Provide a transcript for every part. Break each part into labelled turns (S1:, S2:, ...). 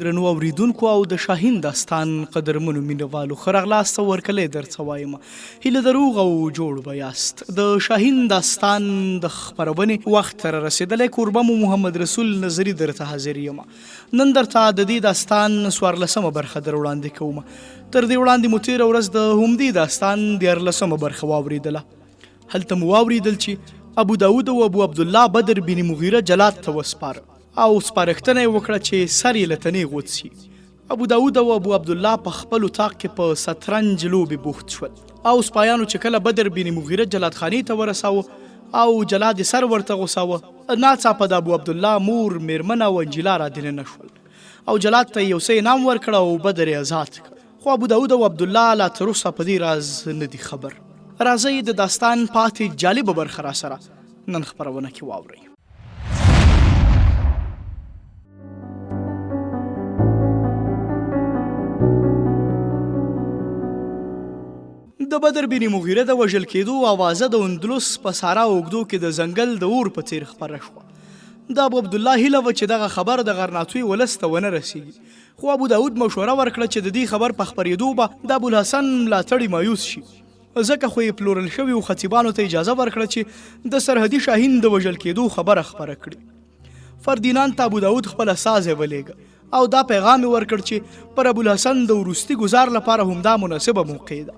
S1: درنو اوریدونکو او د شاهین داستان قدرمنو مینوالو ښه راغلاست او هرکلی درته وایم. هیله ده روغ او جوړ به یاست. د شاهین داستان د خپرونې وخت را رسېدلی، کوربه مو محمد رسول نظري درته حاضر یم. نن درته د دې داستان څوارلسمه برخه در وړاندې کوم. تر دې وړاندې مو تېره ورځ د همدې داستان دیارلسمه برخه واورېدله. هلته مو واورېدل چې ابو داود او ابو عبدالله بدر بن مغیره جلاد ته وسپاره او سپارښتنه یې وکړه چې سر یې له تنې غوڅ شي. ابو داود او ابو عبدالله په خپل اتاق کې په سطرنج لوبې بوخت شول او سپایانو چې کله بدر بن مغیره جلادخانې ته ورساوه او جلاد یې سر ورته غوڅاوه، ناڅاپه د ابو عبدالله مور، مېرمنه او انجیلا را دننه شول او جلاد ته یې یو څه انعام ورکړ او بدر یې ازاد کړ. خو ابو داود او عبدالله لا تر اوسه په دې راز نه دي خبر. راځئ د داستان پاتې جالبه برخه راسره نن خپرونه کې واورئ. د بدر بن مغیره د وژل کېدو اوازه د اندلس په سارا اوږدو کې د ځنګل د اور په څیر خپره شوه. د ابو عبدالله هیله وه چې دغه خبر د غرناطوی ولس ته ونه رسیږي، خو ابو داود مشوره ورکړه چې د دې خبر په خپرېدو به د ابوالحسن ملاتړي مایوس شي، ځکه خو یې پلورل شویو خطیبانو ته اجازه ورکړه چې د سرحدي شاهین د وژل کېدو خبره خپره کړي. فردیناند ته ابو داود خپل استازی ولېږه او دا پیغام یې ورکړ چې پر ابوالحسن د وروستي ګوزار لپاره همدا مناسبه موقع ده.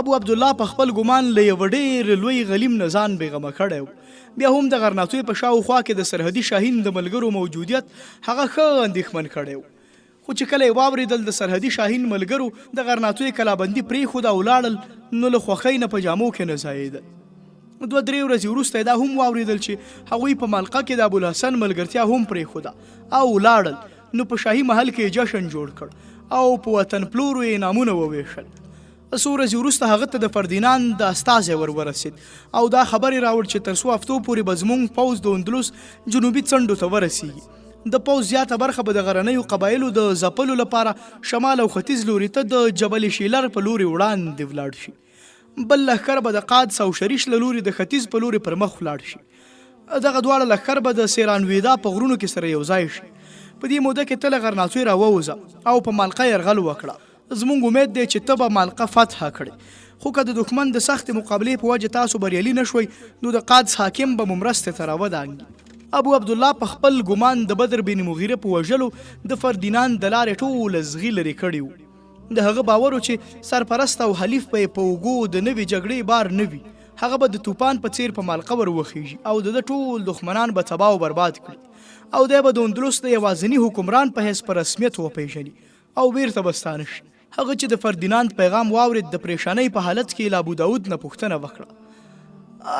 S1: ابو عبدالله په خپل ګمان له یوه ډېر لوی غلیم نه ځان بېغمه کړی و. بیا هم د غرناطوی په شاوخوا کې د سرحدي شاهین د ملګرو موجودیت هغه ښه اندېښمن کړی و. خو چې کله یې واورېدل د سرحدي شاهین ملګرو د غرناطوی کلابندي پرېښوده او لاړل نو له خوښۍ نه په جامو کې نه ځایېدل. دوه درې ورځې وروسته یې دا هم واورېدل چې هغوی په مالقه کې د ابوالحسن ملګرتیا هم پرېښوده او لاړل نو په شاهي محل کې یې جشن جوړ کړ او په وطن پلورو یې انعامونه ووېشل. څو ورځې وروسته هغه ته د فردیناند استازی ور ورسېد او دا خبر یې راوړ چې تر څو هفتو پورې به زموږ پوځ د اندلس جنوبي څنډو ته ورسېږي. د پوځ زیاته برخه به د غرنیو قبایلو د ځپلو لپاره شمال او ختیځ لوري ته د جبل شیلر په لوري وړاندې ولاړ شي. بل لښکر به د قادس او شریش له لوري د ختیځ په لوري پر مخ ولاړ شي. دغه دواړه لښکر به د سیرانویدا په غرونو کې سره یو ځای شي. په دې موده کې ته له غرناطوی راووځه او په مالقه یرغل وکړه. زموږ امید دی چې ته به مالقه فتح کړې. خو که د دښمن د سختې مقابلې په وجه تاسو بریالي نه شوئ نو د قادس حاکم به مو مرستې ته راودانګي. ابو عبدالله په خپل ګمان د بدر بن مغیره په وژلو د فردیناند د لارې ټول زغي لرې کړي وو. د هغه باور و چې سرپرست او حلیف به یې په اوږو د نوې جګړې بار نه وي، هغه به د توپان په څېر په مالقه ور وخېژي او د ده ټول دښمنان به تباه او برباد کړي او دی به د اندلس د یوازني حکمران په حیث په رسمیت وپېژني او بېرته به ستانه شي. هغه چې د فردیناند پیغام واورېد، د پرېشانۍ په حالت کې یې له ابوداود نه پوښتنه وکړه،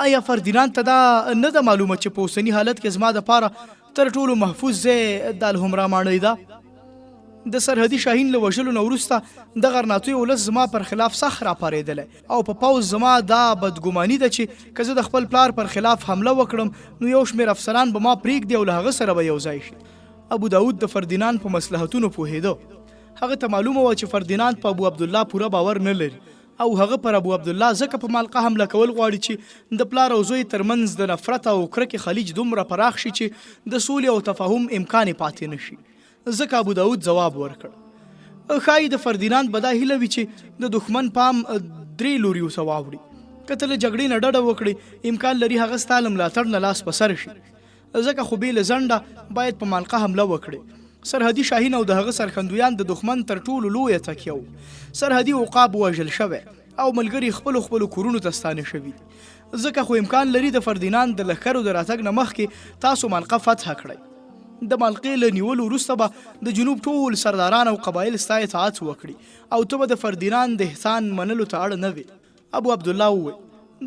S1: ایا فردیناند ته دا نه ده معلومه چې په اوسني حالت کې زما دپاره تر ټولو محفوظ ځای د الحمرا ماڼۍ ده؟ د سرحدي شاهین له وژلو نه وروسته د غرناطوی ولس زما پر خلاف سخت راپارېدلی او په پوځ زما دا بدګماني ده چې که زه د خپل پلار پر خلاف حمله وکړم نو یو شمېر افسران به ما پرېږدي او له هغه سره به یو ځای شي. ابو داود د فردیناند په مصلحتونو پوهېده. هغه ته معلومه وه چې فردیناند په ابو عبدالله پوره باور نه لري او هغه پر ابو عبدالله ځکه په مالقه حمله کول غواړي چې د پلار او زوی تر منځ د نفرت او کرکې خلیج دومره پراخ شي چې د سولې او تفاهم امکان یې پاتې نه شي. ځکه ابو داود ځواب ورکړ، ښايي د فردیناند به دا هیله وي چې د دښمن پام درې لوریو ته واوړي. که ته له جګړې نه ډډه وکړې، امکان لري هغه ستا له ملاتړ نه لاس په سر شي. ځکه خو بې له ځنډه باید په مالقه حمله وکړې. سرحدي شاهین او د هغه سرښندویان د دښمن تر ټولو لویه تکیه وو. سرحدي عقاب وژل شوی او ملګري خپلو خپلو کورونو ته ستانه شوي دي. ځکه خو امکان لري د فردیناند د لښکرو د راتګ نه مخکې تاسو مالقه فتح کړئ. د مالقې له نیولو وروسته به د جنوب ټول سرداران او قبایل ستا اطاعت وکړي او ته به د فردیناند د احسان منلو ته اړ نه وې. ابو عبدالله وویل،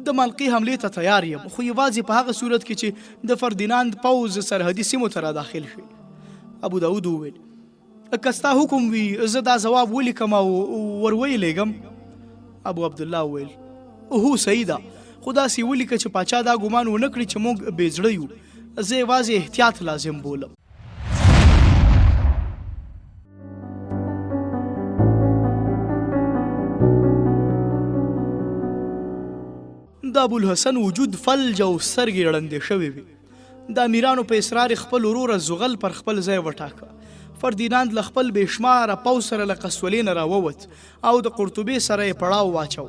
S1: د مالقې حملې ته تیار یم، خو یوازې په هغه صورت کې چې د فردیناند پوځ سرحدي سیمو ته راداخل شي. ابو داود وویل، که ستا حکم وي زه دا ځواب ولیکم او ور ویې لېږم. ابو عبدالله وویل، هو صحیح ده، خو داسې یې ولیکه چې پاچا دا ګومان ونه کړي چې موږ بې زړه یو. زه یوازې احتیاط لازم بولم. د ابوالحسن وجود فلج او سترګې ړندې شوې وې. د امیرانو په اصرار یې خپل ورور زغل پر خپل ځای وټاکه. فردیناند له خپل بې شماره پوځ سره له قسطولې نه راووت او د قرطبې سره یې پړاو واچو.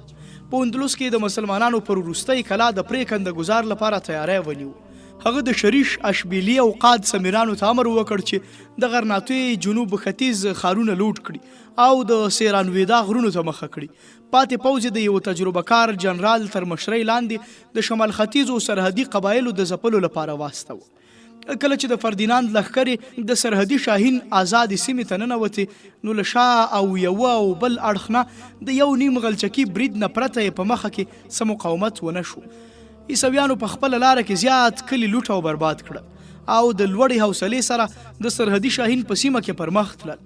S1: په اندلس کې د مسلمانانو پر وروستۍ کلا د پرېکنده ګوزار لپاره تیاری ونیو. هغه د شریش، اشبیلیه او قادس امیرانو ته امر وکړ چې د غرناطې جنوب ختیځ ښارونه لوټ کړي او د سیرانویدا غرونو ته مخه کړي. پاتې پوځ یې د یوه تجربه کار جنرال تر مشرۍ لاندې د شمال ختیځو سرحدي قبایلو د ځپلو لپاره واستاوه. کله چې د فردیناند لښکرې د سرحدي شاهین ازادې سیمې ته ننوتې، نو له شا او یوه او بل اړخ نه د یو نیم غلچکي برید نه پرته یې په مخه کې څه مقاومت ونه شو. عیسویانو په خپله لاره کې زیات کلي لوټ او برباد کړل او د لوړې حوصلې سره د سرحدي شاهین په سیمه کې پر مخ تلل.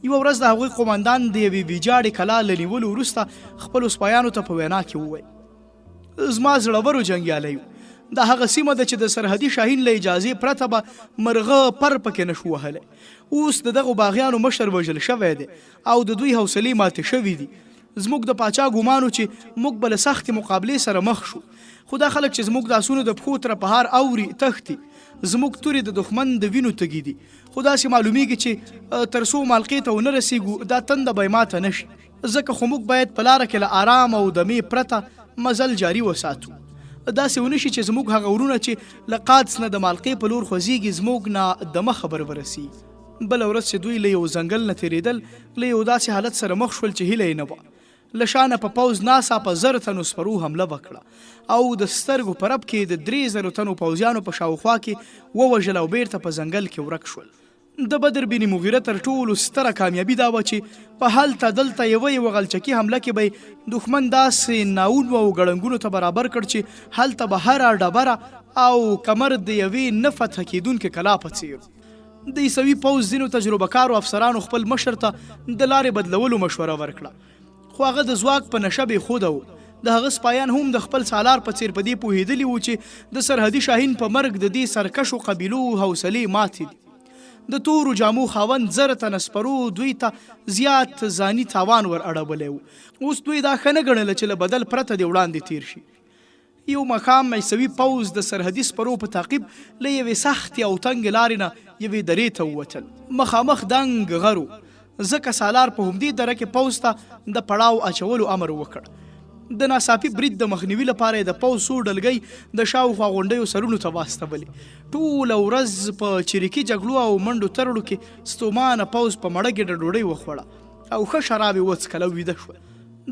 S1: یوه ورځ د هغوی قوماندان د یوې ویجاړې کلا له نیولو وروسته خپلو سپایانو ته په وینا کې وویل. زما زړورو جنګیالیو! دا هغه سیمه ده چې د سرحدي شاهین له اجازې پرته به مرغه پر پکې نه شو وهلی. اوس د دغو باغیانو مشر وژل شوی دی او د دوی حوصلې ماتې شوې دي. زموږ د پاچا ګومان و چې موږ به له سختې مقابلې سره مخ شو. خو دا خلک چې زموږ د اسونو د پښو ترپهار اوري، تښتي. زموږ تورې د دښمن د وینو تږي دي. خو داسې معلومېږي چې تر څو مالقې ته ونه رسېږو، دا تنده به یې ماته نه شي. ځکه خو موږ باید په لاره کې له آرام او دمې پرته مزل جاري وساتو. داسې ونه شي چې زموږ هغه ورونه چې له قادس نه د مالقې په لور خوځېږي زموږ نه دمخه بر ورسېږي. بله ورځ چې دوی له یو ځنګل نه تېرېدل، له یو داسې حالت سره مخ شول چې هیله یې نه وه. له شا نه په پوځ ناڅاپه 1000 تنو سپرو حمله وکړه او د سترګو په رپ کې یې د 3000 تنو پوځیانو په شاوخوا کې ووژل او بېرته په ځنګل کې ورک شول. د بدر بن مغیره تر ټولو ستره کامیابي دا وه چې په هلته دلته یوه یوه غلچکي حمله کې به یې دښمن داسې ناوونو او ګړنګونو ته برابر کړ چې هلته به هره ډبره او کمر د یوې نه فتح کېدونکې کلا په څېر و. د عیسوي پوځ ځینو تجربه کارو افسرانو خپل مشر ته د لارې بدلولو مشوره ورکړه، خو هغه د ځواک په نشه بې خوده و. د هغه سپایان هم د خپل سالار په څېر په دې پوهېدلي وو چې د سرحدي شاهین په مرګ د دې سرکشو قبیلو حوصلې ماتې دي. د تورو جامو خاوند 1000 تنه سپرو دوی ته زیات ځاني تاوان ور اړولی و. اوس دوی دا ښه نه ګڼله چې له بدل پرته دې وړاندې تېر شي. یو ماښام عیسوي پوځ د سرحدي سپرو په تعقیب له یوې سختې او تنګې لارې نه یوې درې ته ووتل. مخامخ دنګ غر و، ځکه سالار په همدې دره کې پوځ ته د پړاو اچولو امر وکړ. د ناڅاپي برید د مخنیوي لپاره یې د پوځ څو ډلګۍ د شاوخوا غونډیو سرونو ته واستولې. ټوله ورځ په چریکي جګړو او منډو ترړو کې ستومانه پوځ په مړه ګېډه ډوډۍ وخوړه او ښه شراب یې وڅکل او ویده شول.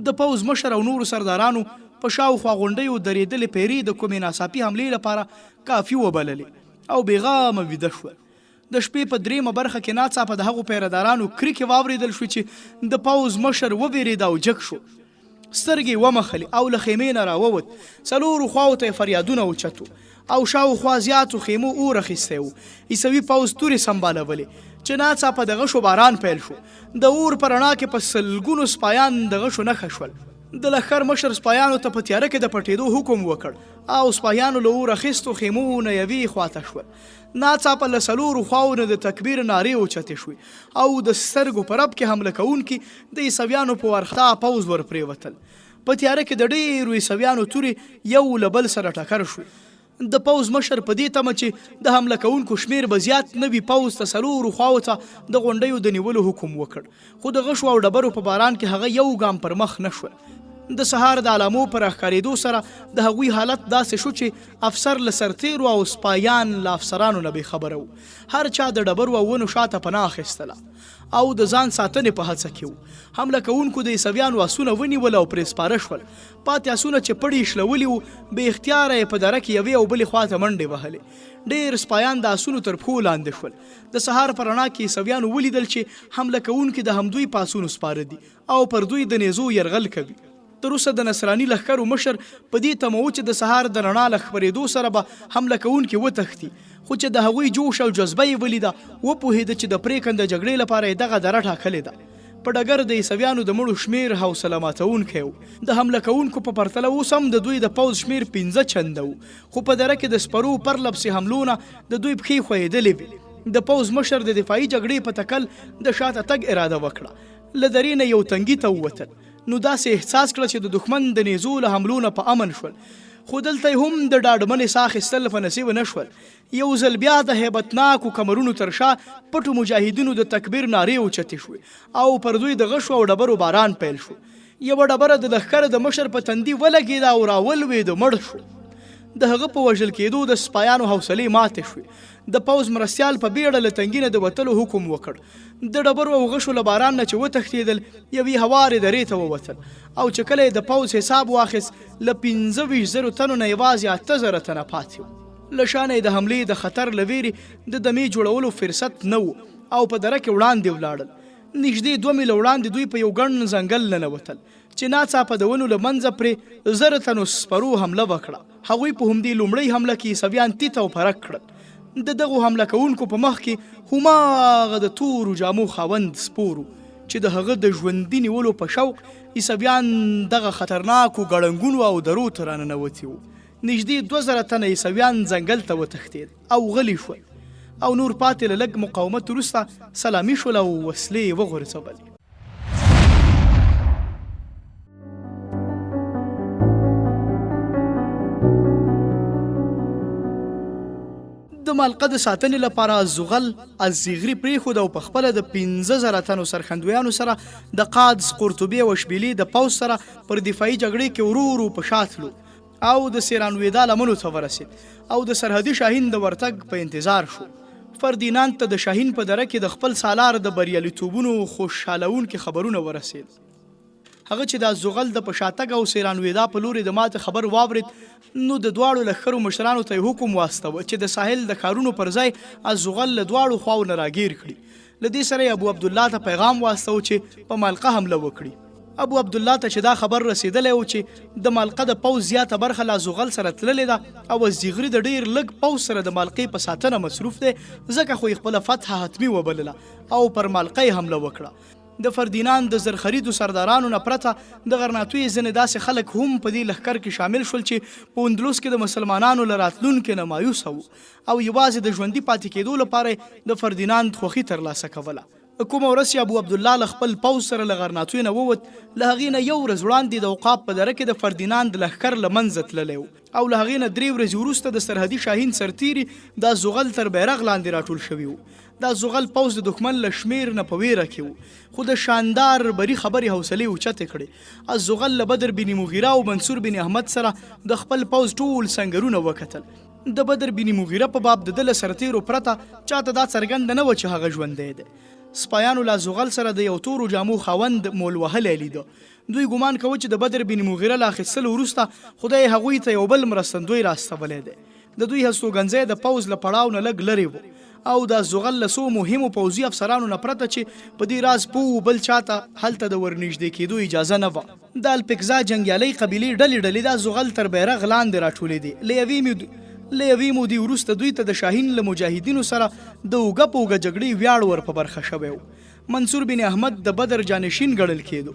S1: د پوځ مشر او نورو سردارانو په شاوخوا غونډیو درېدلې پیرې د کومې ناڅاپي حملې لپاره کافي وبللې او بې غمه ویده شول. د شپې په درېیمه برخه کې ناڅاپه د هغو پیره دارانو کریکې واورېدل شوې چې د پوځ مشر ووېرېده او جګ شو. سترګې یې ومښلې او له خیمې نه راووت. څلورو خواوو ته یې فریادونه اوچت وو او شاوخوا زیاتو خیمو اور اخیستی و. عیسوي پوځ تورې سمبالولې چې ناڅاپه د غشو باران پیل شو. د اور په رڼا کې په سلګونو سپایان د غشو نښه شول. د لښکر مشر سپایانو ته په تیاره کې د پټېدو حکم وکړ او سپاهیانو له اور اخیستو خیمو نه یوې خوا ته شول. ناڅاپه له څلورو خواوو نه د تکبیر نارې اوچتې شوې او د سترګو په رپ کې حمله کوونکي د عیسویانو په وارخطا پوځ ورپرېوتل. په تیاره کې د ډېرو عیسویانو تورې یو له بل سره ټکر شوې. د پوځ مشر په دې تمه چې د حمله کوونکو شمېر به زیات نه وي پوځ ته څلورو خواوو ته د غونډیو د نیولو حکم وکړ، خو د غشو او ډبرو په باران کې هغه یو ګام پر مخ نه شول. د سهار د علامو په راښکارېدو سره د هغوی حالت داسې شو چې افسر له سرتېرو او سپایان له افسرانو نه بې خبره وو. هر چا د ډبرو او ونو شاته پناه اخیستله او د ځان ساتنې په هڅه کې وو. حمله کوونکو د عیسویانو اسونه ونیول او پرې سپاره شول. پاتې اسونه چې پړي یې شلولي وو، بې اختیاره یې په دره کې یوې او بلې خوا ته منډې وهلې. ډېر سپایان د اسونو تر پښو لاندې شول. د سهار په رڼا کې عیسویانو ولیدل چې حمله کوونکي د همدوی په اسونو سپاره دي او پر دوی د نېزو یرغل کوي. تر اوسه د نصراني لښکرو مشر په دې تمه و چې د سهار د رڼا له خپرېدو سره به حمله کوونکي وتښتي، خو چې د هغوی جوش او جذبه یې ولیده، وپوهېده چې د پرېکنده جګړې لپاره یې دغه دره ټاکلې ده. په ډګر د عیسویانو د مړو شمېر حوصله ماتوونکی و. د حمله کوونکو په پرتله اوس هم د دوی د پوځ شمېر پنځه چنده و، خو په دره کې د سپرو پرلپسې حملو نه د دوی پښې ښویېدلې وې. د پوځ مشر د دفاعي جګړې په تکل د شاته تګ اراده وکړه. له درې نه یو تنګي ته ووتل، نو داسې احساس کړه چې د دښمن د نیزو له حملو نه په امن شول. خو دلته یې هم د ډاډمنې ساه اخیستل په نصیب نه شول. یو ځل بیا د هیبتناکو کمرونو تر شا پټو مجاهدینو د تکبیر نارې اوچتې شوې او پر دوی د غشو او ډبرو باران پیل شو. یوه ډبره د لښکر د مشر په تندي ولګېده او راولوېده، مړ شو. د هغه په وژل کېدو د سپایانو حوصلې ماتې شوې. د پوځ مرستیال په بیړه له تنګي نه د وتلو حکم وکړ. د ډبرو او غشو له باران نه چې وتښتېدل، یوې هوارې درې ته ووتل او چې کله یې د پوځ حساب واخیست، له 25 زرو تنو نه یوازې 8000 تنه پاتې وو. له شا نه یې د حملې د خطر له وېرې د دمې جوړولو فرصت نه و او په دره کې وړاندې ولاړل. نږدې دوه میله وړاندې دوی په یو ګڼ ځنګل ننوتل چې ناڅاپه د ونو له منځه پرې زر تنو سپرو حمله وکړه. هغوی په همدې لومړۍ حمله کې عیسویان تیت او پرک کړل. د دغو حمله کوونکو په مخ کې هماغه د تورو جامو خاوند سپور و چې د هغه د ژوندي نیولو په شوق عیسویان دغه خطرناکو ګړنګونو او درو ته راننوتي وو. نږدې 2000 تنه عیسویان ځنګل ته وتښتېد او غلي شول او نور پاتې له لږ مقاومت وروسته سلامي شول او وسلې یې وغورځولې. د مالقه د ساتنې لپاره زغل الزیغري پرېښود او په خپله د 5000 تنو سرښندویانو سره د قادس، قرطبې او اشبیلې د پوځ سره پر دفاعي جګړې کې ورو ورو په شا تلو او د سیرانویدا لمنو ته ورسید او د سرحدي شاهین د ورتګ په انتظار شو. فردیناند ته د شاهین په دره کې د خپل سالار د بریالیتوبونو خوشحالوونکي خبرونه ورسید. هغه چې د اززغل د په شاتګ او سیرانویدا په لورې د ماتې خبر واورید نو د دواړو لښکرو مشرانو ته یې حکم واستوه چې د ساحل د ښارونو پر ځای اززغل له دواړو خواو نه راګیر کړي. له دې سره یې ابو عبدالله ته پیغام واستوه چې په مالقه حمله وکړي. ابو عبدالله ته چې دا خبر رسېدلی و چې د مالقه د پوځ زیاته برخه له زغل سره تللې ده او الزیغري د ډېر لږ پوځ سره د مالقې په ساتنه مصروف دی، ځکه خو یې خپله فتحه حتمي وبلله او پر مالقه یې حمله وکړه. د فردیناند د زرخریدو سردارانو نه پرته د غرناطوې ځینې داسې خلک هم په دې لښکر کې شامل شول چې په اندلس کې د مسلمانانو له راتلونکې نه مایوسه وو او یوازې د ژوندي پاتې کېدو لپاره یې د فردیناند خوښي ترلاسه کوله. کومه ورځ چې ابو عبدالله له خپل پوځ سره له غرناطوې نه ووت، له هغې نه یو ورځ وړاندې د عقاب په دره کې د فردیناند لښکر له منځه تللی و او له هغې نه درې ورځې وروسته د سرحدي شاهین سرتېري د زغل تر بیرغ لاندې راټول شوي وو. د زغل پوځ د دښمن له شمېر نه په وېره کې و، خو د شاندار بري خبرې حوصلې اوچتې کړې. الزغل له بدر بن مغیره او منصور بن احمد سره د خپل پوځ ټول سنګرونه وکتل. د بدر بن مغیره په باب د ده له سرتېرو پرته چا ته دا څرګنده نه وه چې هغه ژوندی دی. سپایانو له زغل سره د یو تورو جامو خاوند مول وهلی لیده. دوی ګومان کاوه چې د بدر بن مغیره له اخیستلو وروسته خدای هغوی ته یو بل مرستندوی را استولی دی. د دوی هستوګنځی د پوځ له پړاو نه لږ لرې و او د زغل له څو مهمو پوځي افسرانو نه پرته چې په دې راز پوه وو بل چا ته هلته د ورنژدې کېدو اجازه نه وه. د الپکزا جنګیالۍ قبیلې ډلې ډلې د زغل تر بیرغ لاندې راټولېدې. له یوې مودې وروسته دوی ته د شاهین له مجاهدینو سره د اوږه په اوږه جګړې ویاړ ور په برخه شوی و. منصور بن احمد د بدر جانشین ګڼل کېدو.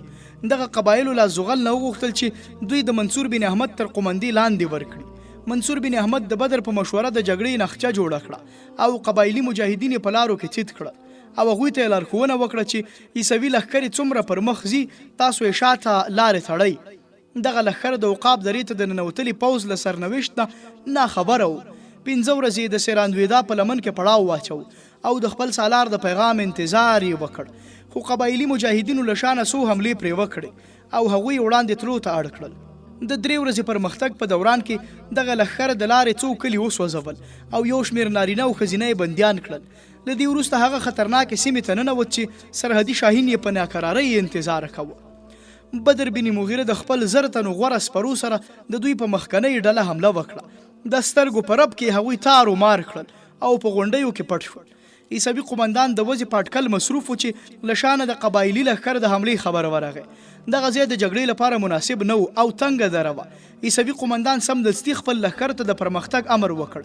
S1: دغه قبایلو له زغل نه وغوښتل چې دوی د منصور بن احمد تر قومندې لاندې ورکړي. منصور بن احمد د بدر په مشوره د جګړې نخچه جوړه کړه او قبایلي مجاهدین یې په لارو کې تیت کړل او هغوی ته یې لارښوونه وکړه چې عیسوي لښکرې څومره پر مخ ځي تاسو یې شاته لارې تړئ. دغه لښکر د عقاب درې ته د ننوتلي پوځ له سرنوشت نه ناخبره و. پنځه ورځې یې د سیراندویدا په لمن کې پړاو واچوه او د خپل سالار د پیغام انتظار یې وکړ، خو قبایلي مجاهدینو له شانه څو حملې پرې وکړې او هغوی یې وړاندې تلو ته اړ کړل. د درې ورځې پرمختګ په دوران کې دغه لښکر د لارې څو کلي وسوځول او یو شمېر نارینه او ښځینه یې بندیان کړل. له دې وروسته هغه خطرناکې سیمې ته ننوت چې سرحدي شاهین یې په ناکرارۍ انتظار کاوه. بدر بن مغیره د خپل 1000 تنو غوره سپرو سره د دوی په مخکنۍ ډله حمله وکړه. د سترګو په رپ کې هغوی تار و مار کړل او په غونډیو کې پټ شول. عیسوي قومندان د وزې په اټکل مصروف و چې له شانه د قبایلي لښکر د حملې خبر ورغی. دغه ځای د جګړې لپاره مناسب نه و او تنګه دره وه. عیسوي قومندان سمدستي خپل لښکر ته د پرمختګ امر وکړ.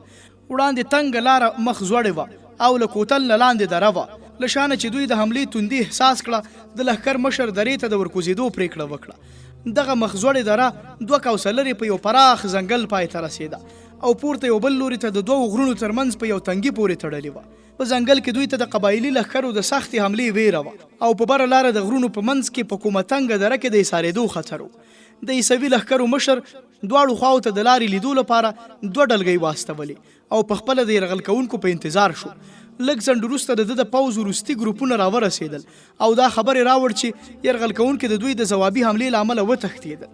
S1: وړاندې تنګه لاره مخ ځوړې وه او له کوتل نه لاندې دره وه. له شانه چې دوی د حملې توندي احساس کړه، د لښکر مشر درې ته د ورکوزېدو پرېکړه وکړه. دغه مخ ځوړې دره دوه کوسه لرې په یو پراخ ځنګل پای ته رسېده او پورته یو بل لوري ته د دوو غرونو تر منځ په یو تنګي پورې تړلې وه. په ځنګل کې دوی ته د قبایلي لښکرو د سختې حملې وېره وه او په بره لاره د غرونو په منځ کې په کومه تنګه دره کې د ایسارېدو خطر و. د عیسوي لښکرو مشر دواړو خواو ته د لارې لیدو لپاره دوه ډلګۍ واستولې او په خپله د یرغل کوونکو په انتظار شو. لږ ځنډ وروسته د ده د پوځ وروستي ګروپونه راورسېدل او دا خبر یې راوړ چې یرغل کوونکي د دوی د ځوابي حملې له امله وتښتېدل.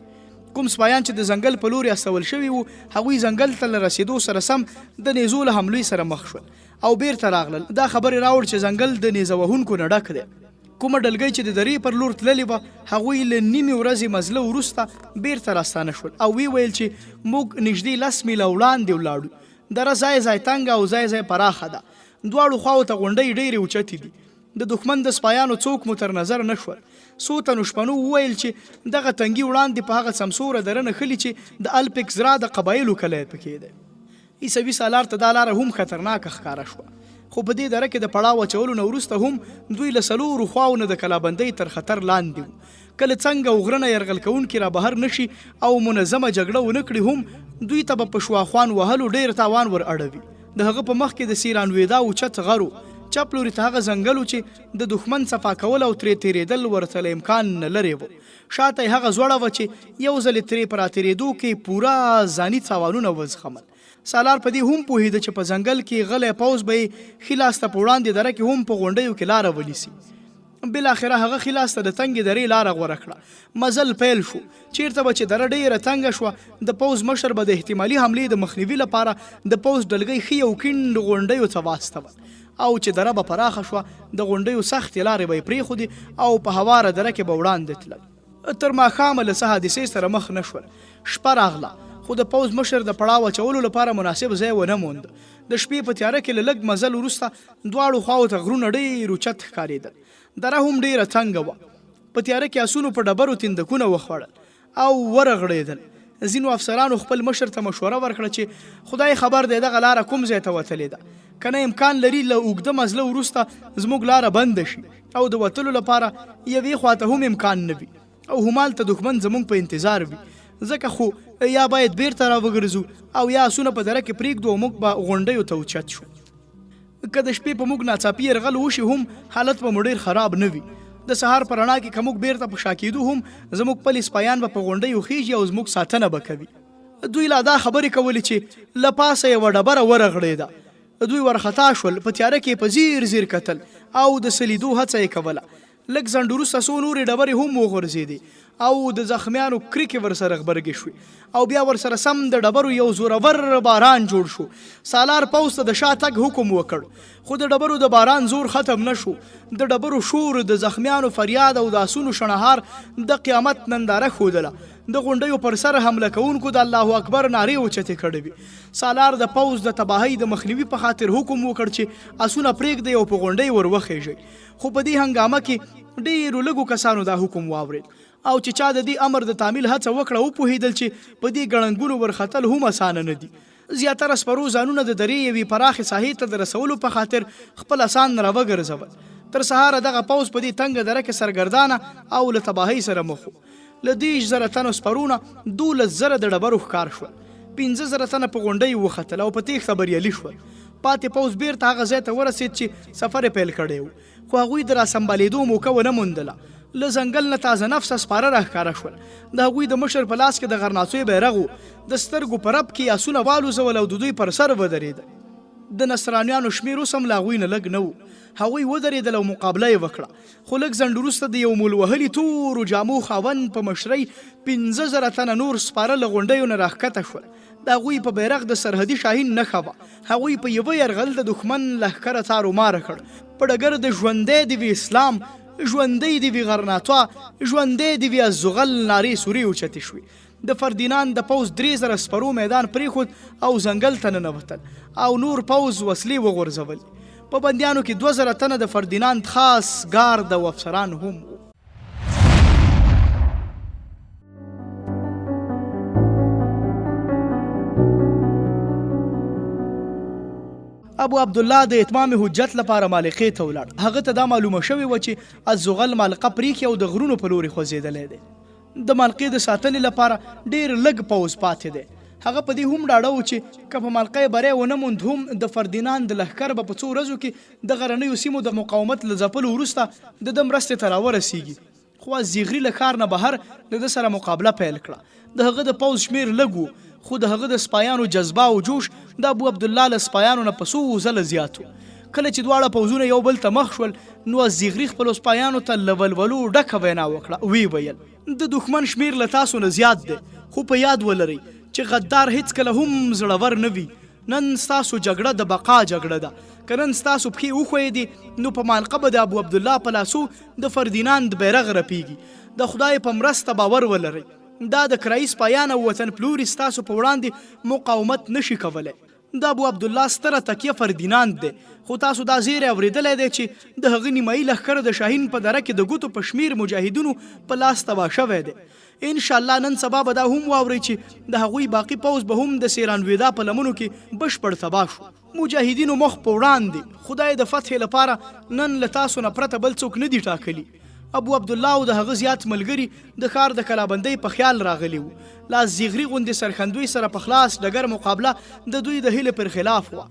S1: کوم سپایان چې د ځنګل په لوري استول شوي وو، هغوی ځنګل ته له رسېدو سره سم د نیزو له حملې سره مخ شول او بېرته راغلل. دا خبر یې راوړ چې ځنګل د نیزه وهونکو نه ډک دی. کومه ډلګۍ چې د درې پر لور تللې وه، هغوی له نیمې ورځې مزله وروسته بېرته راستانه شول او ویې ویل چې موږ نږدې لس میله وړاندې ولاړو. دره ځای ځای تنګه او ځای ځای پراخه ده. دواړو خواوو ته غونډۍ ډېرې اوچتې دي. د دښمن د سپایانو څوک مو تر نظر نه شول. څو تنو شپنو وویل چې دغه تنګي وړاندې په هغه سمسوره دره نښلي چې د الپکزرا د قبایلو کلی پکې دی. عیسوي سالار ته دا لاره هم خطرناکه ښکاره شوه، خو په دې دره کې د پړاو اچولو نه وروسته هم دوی له څلورو خواو نه د کلابندۍ تر خطر لاندې وو. که له څنګ او غره نه یرغل کوونکي را بهر نه شي او منظمه جګړه ونه کړي هم دوی ته به په شواخوان وهلو ډېر تاوان ور اړوي. د هغه په مخ کې د سیرانویدا اوچت غر و، چپ لوري ته هغه ځنګل و چې د دښمن صفا کول او ترې تېرېدل ورته له امکان نه لرې و. شاته یې هغه ځوړه وه چې یو ځل یې ترې په راتېرېدو کې پوره ځاني تاوانونه وزغمل. سالار په دې هم پوهېده چې په ځنګل کې غلی پوځ به یې ښي لاس ته په وړاندې دره کې هم په غونډیو کې لاره ونیسي. بالاخره هغه ښي لاس ته د تنګې درې لاره غوره کړه. مزل پیل شو. چېرته به چې دره ډېره تنګه شوه، د پوځ مشر به د احتمالي حملې د مخنیوي لپاره د پوځ ډلګۍ ښي او کیڼ غونډیو ته واستول او چې دره به پراخه شوه، د غونډیو سختې لارې به یې پرېښودې او په هواره دره کې به وړاندې تلل. تر ماښامه له څه حادثې سره مخ نه شول. شپه راغله، خو د پوځ مشر د پړاو اچولو لپاره مناسب ځای ونه موند. د شپې په تیاره کې له لږ مزل وروسته دواړو خواوو ته غرونه ډېر اوچت ښکارېدل. دره هم ډېره تنګه وه. په تیاره کې اسونو په ډبرو تیندکونه وخوړل او ورغړېدل. ځینو افسرانو خپل مشر ته مشوره ورکړه چې خدای خبر دی دغه لاره کوم ځای ته وتلې ده، که نه امکان لري له اوږده مزله وروسته زموږ لاره بنده شي او د وتلو لپاره یوې خواته هم امکان نه وي او همالته دښمن زموږ په انتظار وي، ځکه خو یا باید بیرته راوګرځو او یا اسونه په دره کې پریږدو او موږ به غونډیو ته اوچت شو. که د شپې په موږ ناڅاپي یرغل وشي هم حالت به مو ډیر خراب نه وي. د سهار په رڼا کې که موږ بیرته په شا کیدو هم زموږ پلي سپایان به په غونډیو خیژي او زموږ ساتنه به کوي. دوی لا دا خبرې کولې چې له پاسه یوه ډبره ورغړېده. دوی ورخطا شول، په تیاره کې یې په ځیر ځیر کتل او د څه لیدو هڅه یې کوله. لږ ځنډ وروسته څو نورې ډبرې هم وغورځېدې او د زخمیانو کرکې ورسره غبرګې شوې او بیا ورسره سم د ډبرو یو زورور باران جوړ شو. سالار پوځ ته د شا تګ حکم وکړ، خو د ډبرو د باران زور ختم نه شو. د ډبرو شور، د زخمیانو فریاد او د اسونو شڼهار د قیامت ننداره ښودله. د غونډیو پر سر حمله کوونکو د الله اکبر نارې اوچتې کړې وې. سالار د پوځ د تباهۍ د مخنیوي په خاطر حکم وکړ چې اسونه پرېږدئ او په غونډۍ ور وخېژئ. خو په دې هنګامه کې ډېرو لږو کسانو دا حکم واورېد او چې چا د دې امر د تعمیل هڅه وکړه وپوهېدل چې په دې ګړنګونو ورختل هم اسانه نه دي. زیاتره سپرو ځانونه د درې یوې پراخې ساحې ته د رسولو په خاطر خپل اسان راوګرځول. تر سهاره دغه پوځ په دې تنګه دره کې سرګردانه او له تباهۍ سره مخ و. له 30,000 تنو سپرو نه 12,000 د ډبرو ښکار شول. 5,000 تنه په غونډیو وختل او په تېښته بریالي شول. پاتې پوځ بېرته هغه ځای ته ورسېد چې سفر یې پیل کړی و، خو هغوی د راسمبالېدو موکه ونه موندله. له ځنګل نه تازه نفسه سپاره راښکاره شول. د هغوی د مشر په لاس کې د غرناڅوی بیرغ و. د سترګو په رپ کې یې اسونه والوزول او د دوی پر سر ودرېدل. د نصرانیانو شمېر اوس هم له هغوی نه لږ نه و. هغوی ودرېدل او مقابله یې وکړه، خو لږ ځنډ وروسته د یو مول وهلي تورو جامو خاوند په مشرۍ 5,000 تنه نور سپاره له غونډیو نه راښکته شول. د هغوی په بیرغ د سرحدي شاهین نښه وه. هغوی په یوه یرغل د دښمن لښکره تارو مار کړ. په ډګر د ژوندی دې وي اسلام، ژوندۍ دې وي غرناطه، ژوندی دې وي الزغل نارې سورې اوچتې شوې. د فردیناند د پوځ 3,000 سپرو میدان پرېښود او ځنګل ته ننوتل او نور پوځ وسلې وغورځولې. په بندیانو کې 2,000 تنه د فردیناند خاص ګارد او افسران هم وو. ابو عبدالله د اتمام حجت لپاره مالقې ته ولاړ. هغه ته دا معلومه شوې وه چې الزغل مالقه پرېښې او د غرونو په لوري خوځېدلی دی. د مالقې د ساتنې لپاره ډېر لږ پوځ پاتې دی. هغه په دې هم ډاډه و چې که په مالقه یې بری ونه موند هم د فردیناند لښکر به په څو ورځو کې د غرنیو سیمو د مقاومت له ځپلو وروسته د ده مرستې ته راورسېږي. خو الزیغري له ښار نه بهر د ده سره مقابله پیل کړه. د هغه د پوځ شمېر لږ و، خو د هغه د سپایانو جذبه او جوش د ابو عبدالله له سپایانو نه په څو ځله زیات و. کله چې دواړه پوځونه یو بل ته مخ شول، نو الزیغري خپلو سپایانو ته له ولولو ډکه وینا وکړه، ویې ویل. د دښمن شمېر له تاسو نه زیات دی، خو په یاد ولرئ چې غدار هېڅکله هم زړور نه وي. نن ستاسو جګړه د بقا جګړه ده. که نن ستاسو پښې وښویېدې، نو په مالقه به د ابو عبدالله په لاسو د فردیناند بیرغ رپېږي. د خدای په مرسته باور ولرئ. دا د کرايي سپایان او وطن پلوري ستاسو په وړاندې مقاومت نه شي کولی. د ابو عبدالله ستره تکیه فردیناند دی، خو تاسو دا زیری اورېدلی دی چې د هغه نیمايي لښکر د شاهین په دره کې د ګوتو په شمېر مجاهدینو په لاس تباه شوی دی. ان شاءالله نن سبا به دا هم واورئ چې د هغوی باقي پوځ به هم د سیرانویدا په لمنو کې بشپړ تباه شو. مجاهدینو مخ په وړاندې، خدای د فتحې لپاره نن له تاسو نه پرته بل څوک نه دي ټاکلي. ابو عبدالله او د هغه زیات ملګري د ښار د کلابندۍ په خیال راغلي وو. له زیغري غوندې سرښندوی سره په خلاص ډګر مقابله د دوی د هیلې پر خلاف وه.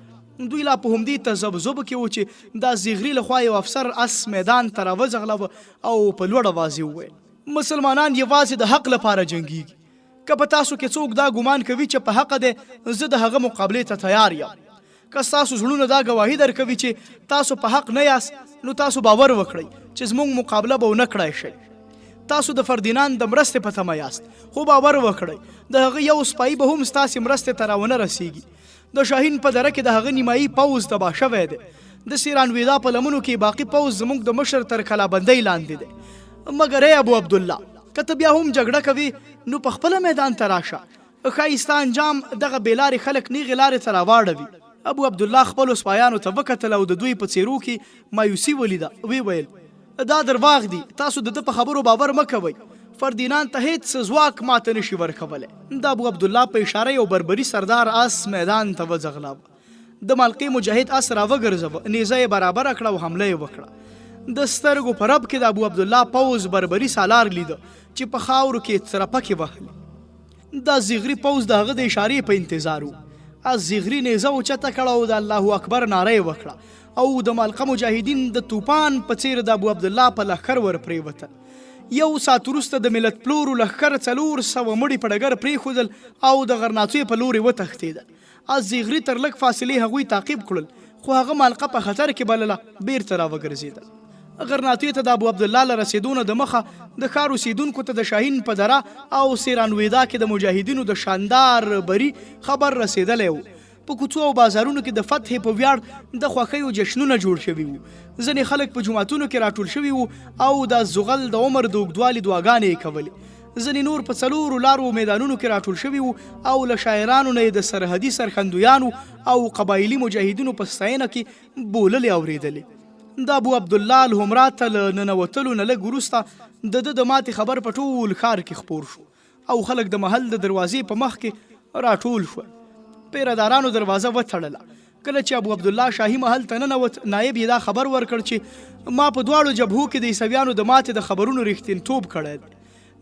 S1: دوی لا په همدې تذبذب کې وو چې د زیغري له خوا یو افسر اس میدان ته راوځغلاوه او په لوړ اواز یې وویل. مسلمانان یوازې د حق لپاره جنګیږي. که په تاسو کې څوک دا ګومان کوي چې په حقه دی، زه د هغه مقابلې ته تیار یم. که ستاسو زړونه دا ګواهي درکوي چې تاسو په حق نه یاست، نو تاسو باور وکړئ چې زموږ مقابله به ونه کړای شئ. تاسو د فردیناند د مرستې په تمه یاست، خو باور وکړئ د هغه یو سپاهي به هم ستاسې مرستې ته راونه رسیږي. د شاهین په دره کې د هغه نیمايي پوځ تباه شوی دی. د سیرانویدا په لمنو کې باقي پوځ زموږ د مشر تر کلابندۍ لاندې دی. مګر ای ابو عبدالله! که ته بیا هم جګړه کوې نو په خپله میدان ته راشه. ښايي ستا انجام دغه بې لارې خلک نیغې لارې ته راواړوي. ابو عبدالله خپلو سپایانو ته وکتل او د دوی په څېرو کې مایوسي ولیده، ویې ویل، دا درواغ دي، تاسو د ده په خبرو باور مه کوئ، فردیناند ته هېڅ ځواک ماته نه شي ورکولی. د ابو عبدالله په اشاره یو بربري سردار اس میدان ته وځغلاوه. د مالقې مجاهد اس راوګرځوه، نیزه یې برابره کړه او حمله یې وکړه. د سترګو په رپ کې د ابو عبدالله پوځ بربري سالار لیده چې په خاورو کې یې څرپکې وهلې. دا زیغري پوځ د هغه د اشارې په انتظار وو. اس زیغري نیزه اوچته کړه او د الله اکبر ناره یې وکړه او د مالقه مجاهدین د توپان په څیر د ابو عبدالله په لښکر ورپریوتل. یو ساعت وروسته د ملت پلورو لښکر 400 مړي په ډګر پریښودل او د غرناطې په لورې وتښتیدل. اس زیغري تر لږ فاصلې هغوی تعقیب کړل، خو هغه مالقه په خطر کې بلله، بیرته راوګرځیدل. غرناطې ته د ابو عبدالله له رسیدو نه د مخه د ښار اوسیدونکو ته د شاهین په دره او سیرانویدا کې د مجاهدینو د شاندار بري خبر رسیدلی و. په کوڅو او بازارونو کې د فتحې په ویاړ د خوښیو جشنونه جوړ شوي وو. ځینې خلک په جوماتونو کې راټول شوي وو او د الزغل د عمر د اوږدوالي دعاګانې یې کولې. ځینې نور په څلورو لارو او میدانونو کې راټول شوي وو او له شاعرانو نه یې د سرحدي سرښندویانو او قبایلي مجاهدینو په ستاینه کې بوللې اورېدلې. د ابو عبدالله الحمرا ته له ننوتلو نه لږ وروسته د ده د ماتې خبر په ټول ښار کې خپور شو او خلک د محل د دروازې په مخ کې راټول شول. پیره دارانو دروازه وتړله. کله چې ابو عبدالله شاهي محل ته ننوت، نایب یې دا خبر ورکړ چې ما په دواړو جبهو کې د عیسویانو د ماتې د خبرونو رښتینتوب کړی دی.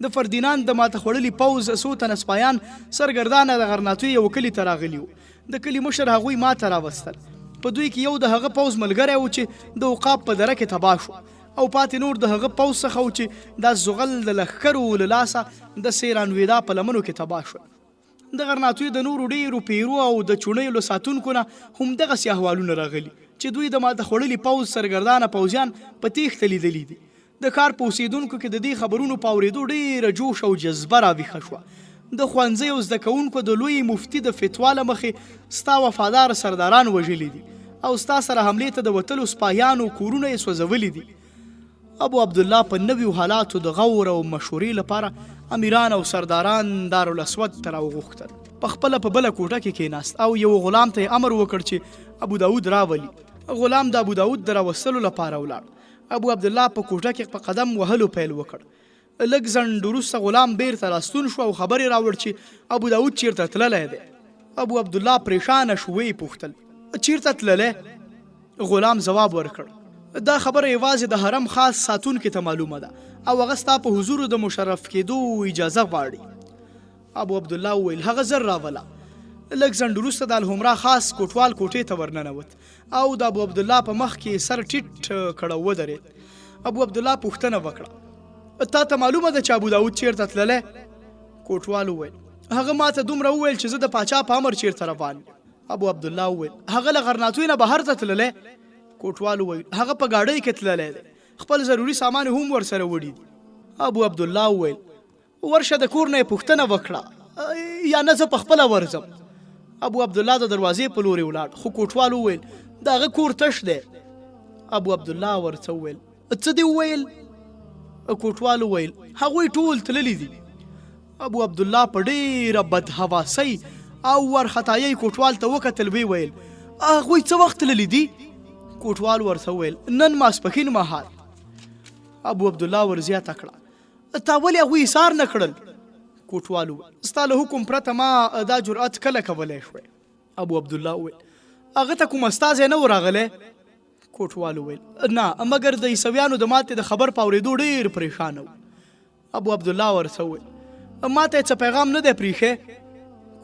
S1: د فردیناند د ماته خوړلي پوځ څو تنه سپایان سرګردانه د غرناطې یوه کلي ته راغلي وو. د کلي مشر هغوی ماته راوستل. په دوی کې یو د هغه پوځ ملګری و چې د عقاب په دره کې تباه شو او پاتې نور د هغه پوځ څخه و چې د زغل د لښکرو له لاسه د سیرانویدا په لمنو کې تباه شول. د غرناطوی د نورو ډېرو پیرو او د چوڼیو له ساتونکو نه هم دغسې احوالونه راغلي چې دوی د ماته خوړلي پوځ سرګردانه پوځیان په تېښته لیدلي دي. د ښار په اوسېدونکو کې د دې خبرونو په اورېدو ډېره جوش او جذبه راویښه شوه. د ښوونځیو زده کوونکو د لوی مفتي د فتوا له مخې ستا وفادار سرداران وژلي دي او ستا سره حملې ته د وتلو سپاهیانو کورونه یې سوځولي دي. ابو عبدالله په نویو حالاتو د غور او مشورې لپاره امیران او سرداران دارالاسود ته راوغوښتل. په خپله په بله کوټه کې کېناست او یوه غلام ته یې امر وکړ چې ابو داود راولي. غلام د ابو داود د راوستلو لپاره ولاړ. ابو عبدالله په کوټه کې په قدم وهلو پیل وکړ. لږ ځنډ وروسته غلام بیرته راستون شو او خبر یې راوړ چې ابو داود چیرته تللی دی. ابو عبدالله پریشانه شو، ویې پوښتل، چیرته تللی؟ غلام ځواب ورکړ، دا خبره یوازې د حرم خاص ساتونکي ته معلومه ده او هغه ستا په حضور د مشرف کېدو اجازه غواړي. ابو عبدالله وویل، هغه زر راوله. لږ ځنډ وروسته د الحمرا خاص کوټوال کوټې ته ورننوت او د ابو عبدالله په مخ کې سر ټیټ کړ او ودرېد. ابو عبدالله پوښتنه وکړه، تا ته معلومه ده چې ابو داود چیرته تللی؟ کوټوال وویل، هغه ماته دومره وویل چې زه د پاچا په امر چیرته روان یم. ابو عبدالله وویل، هغه له غرناطوی نه بهر ته تللی؟ کوټوال وویل، هغه په ګاډۍ کې تللی دی، خپل ضروري سامان یې هم ورسره وړي دي. ابو عبدالله وویل، ورشه د کور نه یې پوښتنه وکړه، یا نه زه په خپله ورځم. ابو عبدالله د دروازې په لورې ولاړ، خو کوټوال وویل، د هغه کور تش دی. ابو عبدالله ورته وویل، څه دې وویل؟ کوټوال وویل، هغوی ټول تللي دي. ابو عبدالله په ډېره بدحواسۍ او وارخطایۍ کوټوال ته وکتل، ویې ویل، هغوی څه وخت تللي دي؟ کوټوال ورته وویل، نن ماسپښین مهال. ابو عبدالله ور زیاته کړه، تا ولې هغوی ایسار نه کړل؟ کوټوال وویل، ستا له حکم پرته ما دا جرأت کله کولی شوی؟ ابو عبدالله وویل، هغه ته کوم استازی نه و راغلی؟ کوټوال وویل، نه، مګر د عیسویانو د ماتې د خبر په اورېدو ډېر پرېشانه و. ابو عبدالله ورته وویل، ماته یې څه پیغام نه دی پرېښی؟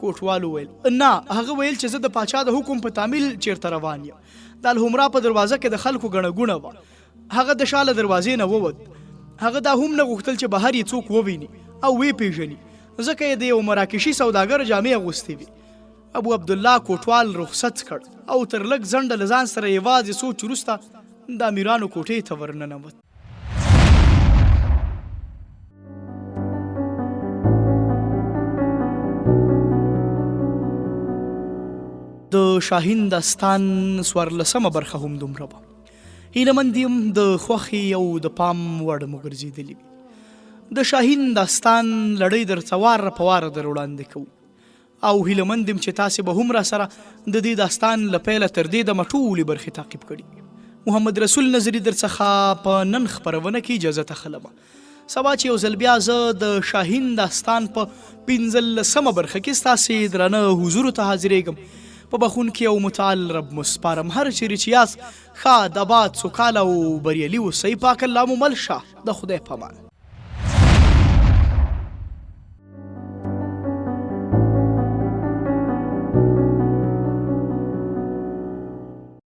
S1: کوټوال وویل، نه، هغه ویل چې زه د پاچا د حکم په تعمیل چېرته روان یم. د الحمرا په دروازه کې د خلکو ګڼه ګوڼه وه. هغه د شا له دروازې نه ووت. هغه دا هم نه غوښتل چې بهر یې څوک وویني او ویې پېژني، ځکه یې د یوه مراکشي سوداګر جامې اغوستې وې. ابو عبدالله کوټوال رخصت کړ او تر لږ ځنډه له ځان سره یوازې سوچ وروسته د امیرانو کوټې ته ورننوت. د شاهین داستان څوارلسمه برخه هم دومره وه. هیله مند یم د خوښې او د پام وړ مو ګرځېدلي وي. د شاهین داستان لړۍ درته وار په واره در وړاندې کوو. او هیله مند یم چې تاسې به هم راسره د دې داستان له پیله تر دې دمه ټولې برخې تعقیب کړي. محمد رسول نظري درڅخه په نن خپرونه کې اجازه اخلم. سبا چې یو ځل بیا زه د شاهین داستان په پنځلسمه برخه کې ستاسې درانه حضور ته حاضرېږم. په بخښونکي او متعال رب مو سپارم. هر چیرې چې یاست ښاد، اباد، سوکاله او بریالي اوسئ. پاک الله مو مل شه. د خدای په امان.